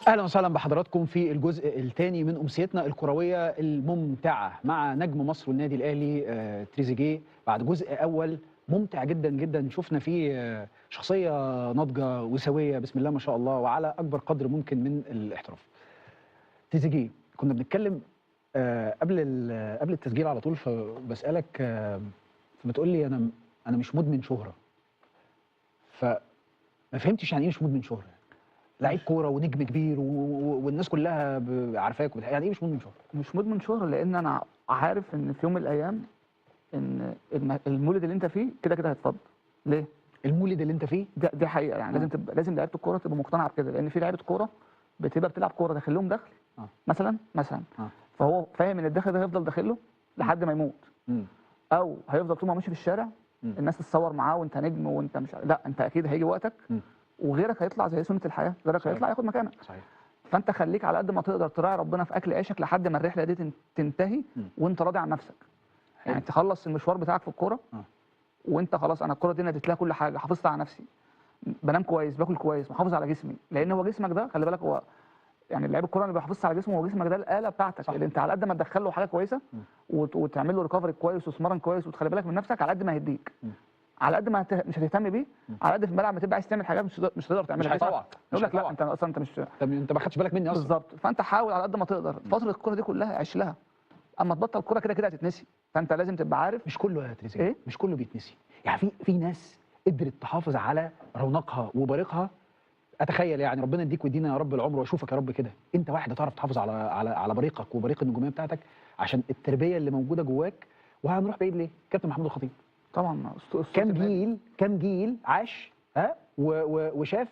اهلا وسهلا بحضراتكم في الجزء الثاني من امسيتنا الكروية الممتعة مع نجم مصر والنادي الاهلي تريزيجيه، بعد جزء اول ممتع جدا جدا شفنا فيه شخصية ناضجة وسويه بسم الله ما شاء الله وعلى اكبر قدر ممكن من الاحتراف. تريزيجيه كنا بنتكلم قبل التسجيل على طول، فبسالك فبتقول لي انا مش مدمن شهره. فما فهمتش يعني ايه مش مدمن شهره؟ لعيب كورة ونجم كبير والناس كلها عارفاك، يعني ايه مش مدمن شهره؟ مش مدمن شهره لان انا عارف ان في يوم من الايام ان المولد اللي انت فيه كده كده هيتفض. ليه؟ المولد اللي انت فيه دي حقيقة يعني. لازم تبقى، لازم لعيبة الكورة تبقى مقتنعة بكده، لان في لعيبة كورة بتبقى بتلعب كورة داخل لهم دخل مثلا فهو فاهم ان الدخل ده هيفضل داخل له لحد ما يموت، او هيفضل طول ما ماشي في الشارع الناس تتصور معاه وانت نجم وانت مش، لا انت اكيد هيجي وقتك وغيرك هيطلع زي سنة الحياة، غيرك هيطلع ياخد مكانك. صحيح. فانت خليك على قد ما تقدر تراعي ربنا في اكل عيشك لحد ما الرحلة دي تنتهي وانت راضي عن نفسك. يعني تخلص المشوار بتاعك في الكورة وانت خلاص، انا الكورة دي انا اديت لها كل حاجة، حافظت على نفسي، بنام كويس، باكل كويس، محافظ على جسمي، لان هو جسمك ده خلي بالك، هو يعني لعيب الكورة اللي بيحافظ على جسمه هو جسمك ده الاله بتاعتك. صح. اللي انت على قد ما تدخل له حاجة كويسة وتعمل له recovery كويس وتتمرن كويس وتخلي بالك من نفسك، على قد ما هيديك، على قد ما مش هتهتم بيه، على قد في الملعب ما تبقى عايز تعمل حاجات مش هتقدر تعملها. مش هيطوعك، يقول لك لا انت اصلا انت مش، انت ما خدتش بالك مني اصلا. بالظبط. فانت حاول على قد ما تقدر فترة الكورة دي كلها عيش لها، اما تبطل كورة كده كده هتتنسي، فانت لازم تبقى عارف. مش كله يا تريزيجيه، إيه؟ مش كله بيتنسي، يعني في ناس قدرت تحافظ على رونقها وبريقها. اتخيل يعني ربنا يديك ويدينا يا رب العمر واشوفك يا رب كده، انت واحد هتعرف تحافظ على على على بريقك وبريق النجومية بتاعتك عشان التربية اللي موجودة جواك. وهنروح بعيد ليه؟ كابتن محمود الخطيب طبعا، كام جيل عاش ها وشاف،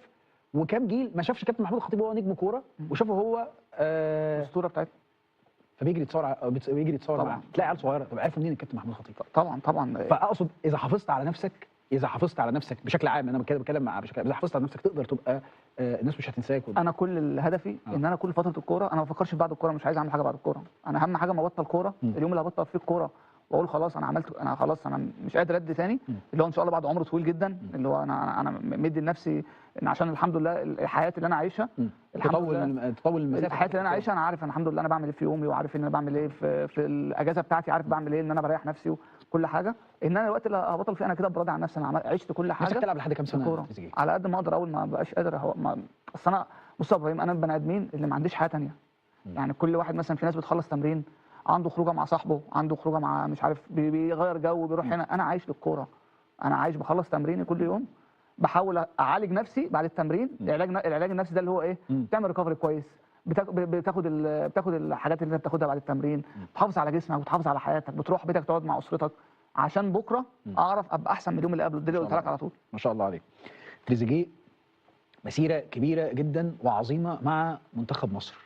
وكام جيل ما شافش كابتن محمود الخطيب وهو نجم كورة وشافه هو الاسطورة بتاعتنا، فبيجري يتصور، بيجري يتصور معاه، تلاقي عيال صغيرة. طب عارفوا منين الكابتن محمود الخطيب؟ طبعا طبعا. فاقصد اذا حافظت على نفسك، اذا حافظت على نفسك بشكل عام، انا بتكلم مع بشكل عام، اذا حافظت على نفسك تقدر تبقى الناس مش هتنساك. انا كل هدفي ان انا كل فترة الكورة انا ما بفكرش في بعد الكورة، مش عايز اعمل حاجة بعد الكورة، انا اهم حاجة ما ابطل كورة. اليوم اللي هبطل فيه الكورة واقول خلاص انا عملت، انا خلاص انا مش قادر ادي تاني، اللي هو ان شاء الله بعد عمر طويل جدا، اللي هو انا مدي لنفسي ان عشان الحمد لله الحياة اللي انا عايشها، تطول المسافة، الحياة اللي انا عايشها انا عارف انا الحمد لله انا بعمل ايه في يومي، وعارف ان انا بعمل ايه في الاجازة بتاعتي، عارف بعمل ايه ان انا بريح نفسي وكل حاجة. ان انا الوقت اللي هبطل فيه انا كده براضي عن نفسي، انا عشت كل حاجة. نفسك تلعب لحد كام سنة؟ على قد ما اقدر، اول ما بقاش قادر اصل انا بص يا ابراهيم، انا البني ادمين اللي ما عنديش حياة ثانية. يعني كل واحد مثلا، في ناس بتخلص تمرين عنده خروجه مع صاحبه، عنده خروجه مع مش عارف، بيغير جو، بيروح هنا. انا عايش للكورة، انا عايش بخلص تمريني كل يوم، بحاول اعالج نفسي بعد التمرين. العلاج النفسي ده اللي هو ايه؟ بتعمل recovery كويس، بتاخد الحاجات اللي انت بتاخدها بعد التمرين، بتحافظ على جسمك، بتحافظ على حياتك، بتروح بيتك تقعد مع اسرتك، عشان بكره اعرف ابقى احسن من اليوم اللي قبله. ده اللي قلت لك على طول. ما شاء الله عليك تريزيجيه، مسيره كبيرة جدا وعظيمة مع منتخب مصر،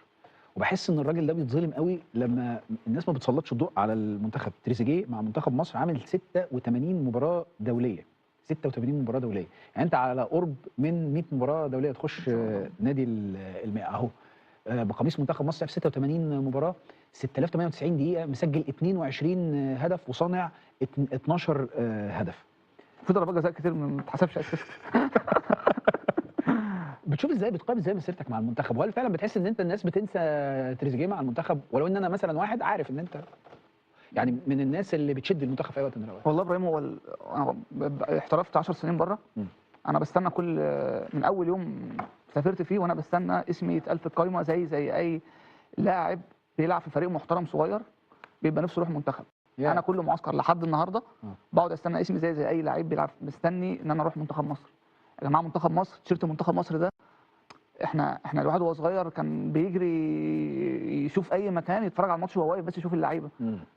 وبحس ان الراجل ده بيتظلم قوي لما الناس ما بتسلطش الضوء على المنتخب. تريزيجيه مع منتخب مصر عامل 86 مباراة دولية، 86 مباراة دولية، يعني انت على قرب من 100 مباراة دولية تخش نادي المئة اهو. بقميص منتخب مصر في 86 مباراة، 6098 دقيقة، مسجل 22 هدف وصانع 12 هدف. في ضربات جزاء كتير ما بتتحسبش اساسا. بتشوف ازاي، بتقيم ازاي مسيرتك مع المنتخب؟ وهل فعلا بتحس ان انت الناس بتنسى تريزيجيه مع المنتخب؟ ولو ان انا مثلا واحد عارف ان انت يعني من الناس اللي بتشد المنتخب في اي وقت من الاوقات. والله ابراهيم، هو انا احترفت 10 سنين بره. انا بستنى كل من اول يوم سافرت فيه وانا بستنى اسمي يتقال في القايمة، زي اي لاعب بيلعب في فريق محترم صغير بيبقى نفسه يروح منتخب. انا كل معسكر لحد النهارده بقعد استنى اسمي زي اي لعيب بيلعب، مستني ان انا اروح منتخب مصر. يا جماعة منتخب مصر، تيشيرت منتخب مصر ده احنا الواحد وهو صغير كان بيجري يشوف اي مكان يتفرج على الماتش وهو واقف بس يشوف اللعيبة.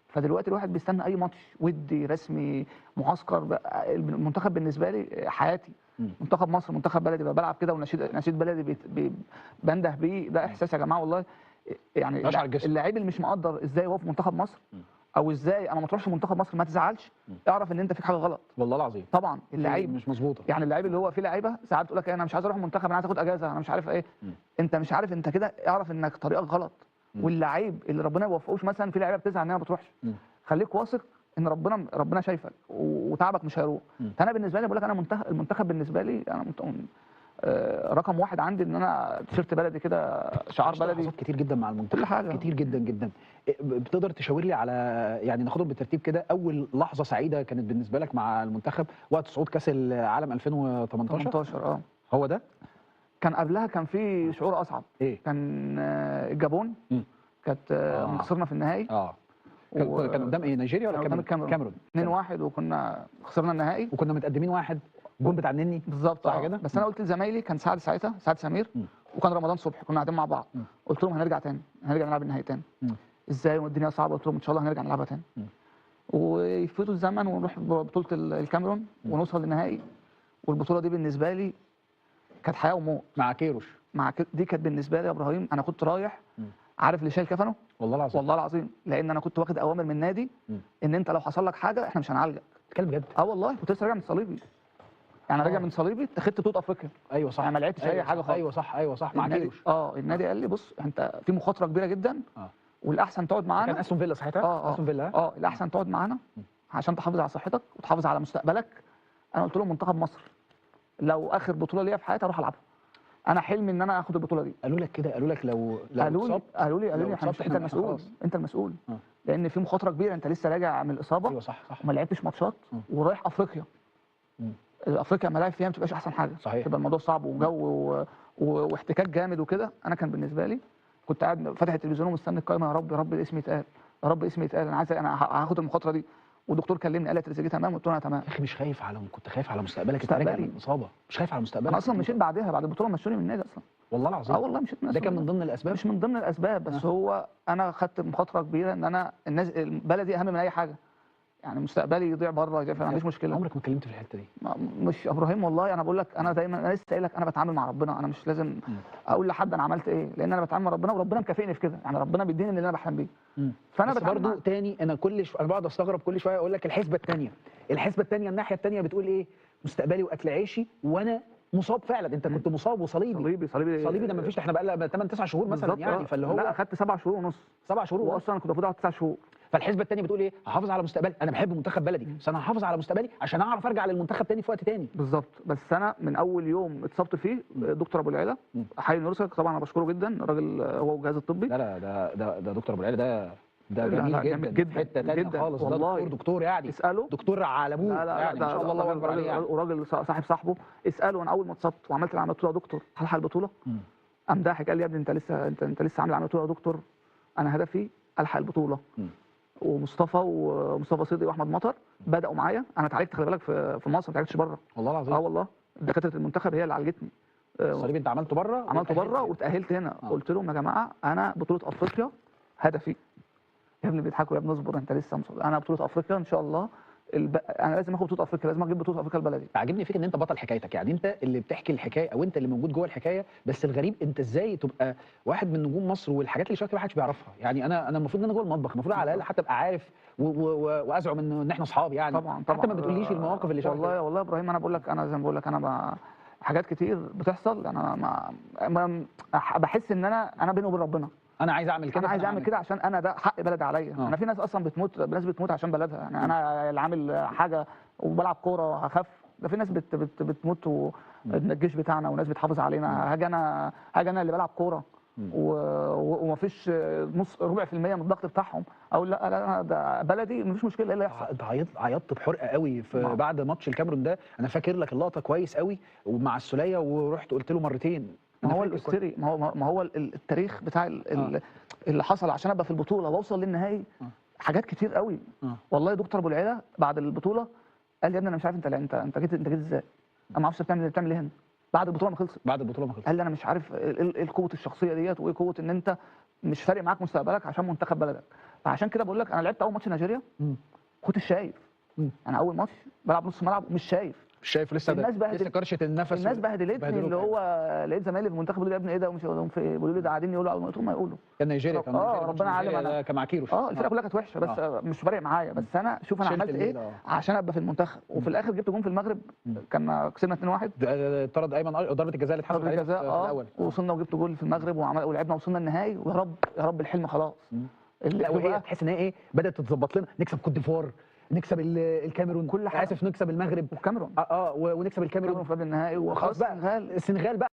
فدلوقتي الواحد بيستنى اي ماتش ودي رسمي معسكر. المنتخب بالنسبة لي حياتي. منتخب مصر منتخب بلدي، بلعب كده ونشيد نشيد بلدي بنده بيه. ده احساس يا جماعة والله. يعني اللعيب اللي مش مقدر ازاي هو في منتخب مصر، او ازاي انا ما تروحش منتخب مصر، ما تزعلش، اعرف ان انت فيك حاجة غلط. والله العظيم طبعا اللعيب مش مظبوطة. يعني اللعيب اللي هو في لعيبة ساعات تقول لك انا مش عايز اروح منتخب، انا عايز اخد اجازه، انا مش عارف ايه. انت مش عارف، انت كده اعرف انك طريقك غلط. واللعيب اللي ربنا ما يوفقوش مثلا، في لعيبة بتزعل انها ما بتروحش. خليك واثق ان ربنا شايفك وتعبك مش هيروح. فانا بالنسبة لي بقول لك، انا المنتخب بالنسبة لي انا رقم واحد عندي ان انا تيشيرت بلدي كده، شعار بلدي. لحظات كتير جدا مع المنتخب، كل حاجة كتير جدا جدا. بتقدر تشاور لي على، يعني ناخدهم بالترتيب كده، اول لحظة سعيدة كانت بالنسبة لك مع المنتخب وقت صعود كاس العالم 2018؟ 18 هو ده؟ كان قبلها كان في شعور اصعب. ايه؟ كان الجابون، كانت خسرنا في النهائي. كان قدام ايه، نيجيريا ولا الكاميرون؟ الكاميرون 2-1، وكنا خسرنا النهائي وكنا متقدمين 1، الجون بتاع النني بالظبط، صح كده؟ بس انا قلت لزمايلي، كان سعد ساعتها، سعد سمير، وكان رمضان صبحي، كنا قاعدين مع بعض. قلت لهم هنرجع تاني، هنرجع نلعب النهائي تاني. ازاي والدنيا صعبة؟ قلت لهم ان شاء الله هنرجع نلعبها تاني. ويفوتوا الزمن ونروح بطوله الكاميرون ونوصل للنهائي. والبطوله دي بالنسبة لي كانت حياة وموت. مع كيروش، دي كانت بالنسبة لي يا ابراهيم، انا كنت رايح عارف اللي شايل كفنه، والله العظيم، والله العظيم، لان انا كنت واخد اوامر من النادي ان انت لو حصل لك حاجة احنا مش هنعالجك. بتتكلم بجد؟ والله كنت لسه راجع من صليبي، يعني راجع من صليبي، اتخذت بطوله افريقيا. ايوه صح، انا ما لعبتش اي حاجة خالص. ايوه صح، ايوه صح، مع كيروش. النادي قال لي بص، انت في مخاطره كبيرة جدا، والاحسن تقعد معانا. كان استون فيلا ساعتها؟ استون فيلا. الاحسن تقعد معانا عشان تحافظ على صحتك وتحافظ على مستقبلك. انا قلت لهم منتخب مصر لو اخر بطوله ليا في حياتي اروح العبها، انا حلمي ان انا اخد البطولة دي. قالوا لك كده؟ قالوا لك لو اتصبت؟ قالوا لي انت المسؤول، انت المسؤول، لان في مخاطره كبيرة، انت لسه راجع من الاصابة. ايوه صح صح، وما لعبتش ماتشات، ورايح افريقيا. افريقيا الملاعب فيها ما بتبقاش احسن حاجة، صحيح، تبقى الموضوع صعب وجو واحتكاك جامد وكده. انا كان بالنسبة لي كنت قاعد فاتح التلفزيون ومستني القائمة، يا رب يا رب اسمي يتقال، يا رب اسمي يتقال، انا عايز، انا هاخد المخاطرة دي. والدكتور كلمني قال لي تريزيجيه تمام، قلت له انا تمام. يا اخي مش خايف على، كنت خايف على مستقبلك، انت راجع من اصابه، مش خايف على مستقبلك؟ انا اصلا مشيت بعدها، بعد البطولة مشوني من النادي اصلا. والله العظيم؟ والله مشيت من ده كان من ضمن الاسباب؟ مش من ضمن الاسباب، بس هو انا خدت مخاطره كبيرة ان انا الناس، بلدي اهم من اي حاجة، يعني مستقبلي يضيع بره، ما عنديش مشكلة. عمرك ما اتكلمت في الحتة دي؟ مش ابراهيم والله، انا بقول لك انا دايما، انا لسه قايل لك انا بتعامل مع ربنا، انا مش لازم اقول لحد انا عملت ايه، لان انا بتعامل مع ربنا وربنا مكافئني في كده، يعني ربنا بيديني اللي انا بحلم بيه. فانا بس برضو تاني، انا انا بقعد استغرب كل شوية، اقول لك الحسبة الثانية، الحسبة الثانية، الناحية الثانية بتقول ايه؟ مستقبلي واكل عيشي، وانا مصاب فعلا. انت كنت مصاب وصليبي، صليبي ده ما فيش، احنا بقى لنا 8 9 شهور مثلا يعني، فاللي هو لا اخدت 7 شهور ونص. 7 شهور ونص، واصلا كنت المفروض اقعد 9 شهور. فالحسبه الثانية بتقول ايه؟ هحافظ على مستقبلي، انا بحب منتخب بلدي، بس انا هحافظ على مستقبلي عشان اعرف ارجع للمنتخب تاني في وقت تاني. بالظبط. بس انا من اول يوم اتصبت فيه دكتور ابو العلا حي نورسك، طبعا انا بشكره جدا، الراجل هو والجهاز الطبي. لا لا، ده دكتور ابو العلا ده جميل جدا، جدا حتة ثانية خالص، ده دكتور يعني، اساله، دكتور على ابوه يعني، ما شاء الله، الله اكبر عليه يعني. وراجل صاحب صاحبه، اساله. انا اول ما اتصبت وعملت العملية قلت له يا دكتور هلحق البطولة؟ قام ضاحك قال لي يا ابني انت لسه، انت لسه عامل عملية يا دكتور، انا هدفي الحق البطولة. ومصطفى صدقي واحمد مطر بداوا معايا. انا اتعالجت، خلي بالك، في مصر، ما اتعالجتش بره. والله العظيم؟ والله، دكاترة المنتخب هي اللي عالجتني. الصليب انت عملته بره؟ عملته بره واتاهلت هنا. قلت لهم يا جماعة انا بطوله افريقيا هدفي. يا ابني بيضحكوا، يا ابني اصبر انت لسه مصاب، انا بطوله افريقيا ان شاء الله، انا لازم اخد بطوله افريقيا، لازم اجيب بطوله افريقيا لبلدي. عاجبني فيك ان انت بطل حكايتك، يعني انت اللي بتحكي الحكاية او انت اللي موجود جوه الحكاية. بس الغريب انت ازاي تبقى واحد من نجوم مصر والحاجات اللي شبه ما حدش بيعرفها. يعني انا المفروض ان انا جوه المطبخ، المفروض على الاقل حتى ابقى عارف وازعم ان احنا اصحاب يعني. طبعا طبعا، حتى ما بتقوليش المواقف اللي شبه. والله والله يا ابراهيم، انا بقول لك، انا زي ما بقول لك، انا حاجات كتير بتحصل، انا ما بحس ان انا بيني وبين ربنا، انا عايز اعمل كده، انا عايز اعمل كده عشان انا ده حق بلدي عليا. انا في ناس اصلا بتموت، ناس بتموت عشان بلدها، يعني انا اللي عامل حاجة وبلعب كورة هخاف؟ ده في ناس بت بت بتموت، الجيش بتاعنا وناس بتحافظ علينا. هاجي انا اللي بلعب كورة ومفيش نص ربع في المية من الضغط بتاعهم، اقول لا لا ده بلدي، مفيش مشكلة، ايه اللي هيحصل؟ انت عيطت بحرقه قوي في بعد ماتش الكاميرون ده، انا فاكر لك اللقطة كويس قوي، ومع السوليه، ورحت قلت له مرتين. ما هو الاستري، ما هو التاريخ بتاع اللي حصل عشان ابقى في البطولة واوصل للنهائي، حاجات كتير قوي. والله دكتور ابو العلا بعد البطولة قال لي يا ابني انا مش عارف انت جيت ازاي، انا ما اعرفش بتعمل ايه هنا بعد البطولة ما خلصت. قال لي انا مش عارف ايه قوة الشخصية ديت، وايه قوة ان انت مش فارق معاك مستقبلك عشان منتخب بلدك. فعشان كده بقول لك انا لعبت اول ماتش نيجيريا كنت شايف، انا اول ماتش بلعب نص ملعب ومش شايف، مش شايف لسه، الناس لسه كرشه النفس، الناس بهدلتني، اللي هو لقيت زمايلي في المنتخب بيقولوا لي يا ابني ايه ده، ومش في ايه، بيقولوا لي ده قاعدين يقولوا، قلت لهم ما يقولوا. كان نيجيريا، كان ربنا عالم، انا كان مع كيروش، الفرقة كلها كانت وحشة، بس مش فارق معايا، بس انا شوف انا عملت ايه عشان ابقى في المنتخب. وفي الاخر جبت جون في المغرب، كان كسبنا 2-1، طرد ايمن، ضربه الجزاء اللي اتحسبت عليه في الاول، وصلنا وجبت جول في المغرب ولعبنا وصلنا النهائي، ويا رب يا رب الحلم خلاص. لا وهي تحس ان هي ايه، بدات تتظبط لنا، نكسب كوت ديفوار، نكسب الكاميرون، كل حاجة. اسف، نكسب المغرب والكاميرون. ونكسب الكاميرون الكاميرون في قبل النهائي، وخلاص وخلاص بقى السنغال. السنغال بقى.